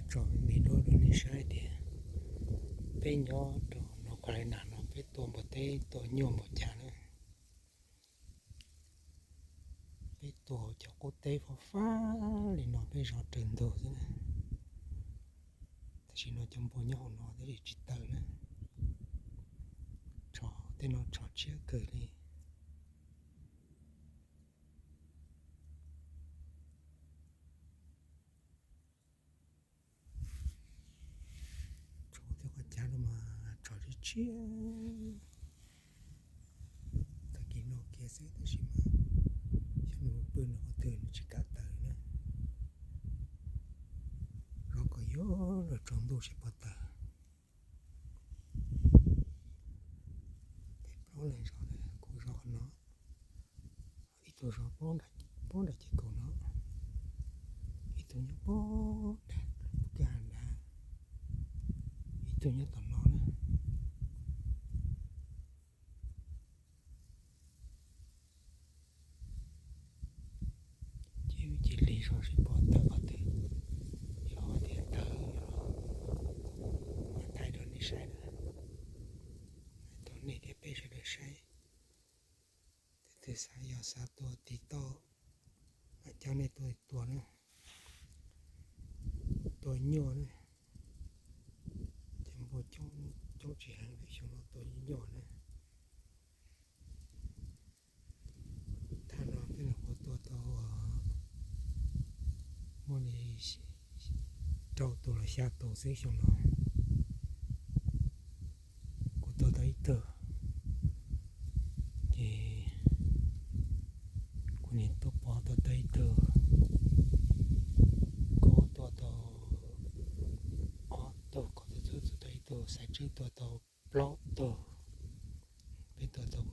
Tso me me duab rau nej saib tias peb nyob rau North Carolina no peb tua npua teb tua nyuaj npaum cas na. Peb tua cov qub teb fab fab li no peb zov raws ntug xwb na. Tam sim no cov npua nyob hauv no twb tsis tawm na. Tsho tej no tsho tshiab kawg li. Tsho tej qhov cav no mas tsho tshiab tshiab. Tag kis no kiag xwb tab sis mas xyov nws mus pw nws qhov twg nws tsis kam tawm na. Zov kom yuav luag tsaus ntuj seb puas tawm. Peb plaub leeg zov na, kuv zov qhov no, ib tug zov pab nram ces kaum no, ib tug nyob pab nram kwj ha nrad, ib tug nyob tom no na. Ces cia li zov seb puas tawm qhov twg, yog tias tawm mas thaij rau nej saib na. Thaij rau nej thiab peb sawv daws saib. Tus twg xav, yog xav tua tiv toj mas coj nej tuaj tua na. Tua nyuaj na, ces npua coob tsis heev li, xyoo no tua nyuaj na. Thaj no peb nyuam qhuav tua tau muaj li rau tus los xya tus xwb xyoo no. Kuv tua tau ib tug, ces kuv niam tuaj pov tua tau ib tug, kuv tua tau ob tug, kuv tua tau ib tug, Xaiv Tswb tua tau plaub tug, peb tua tau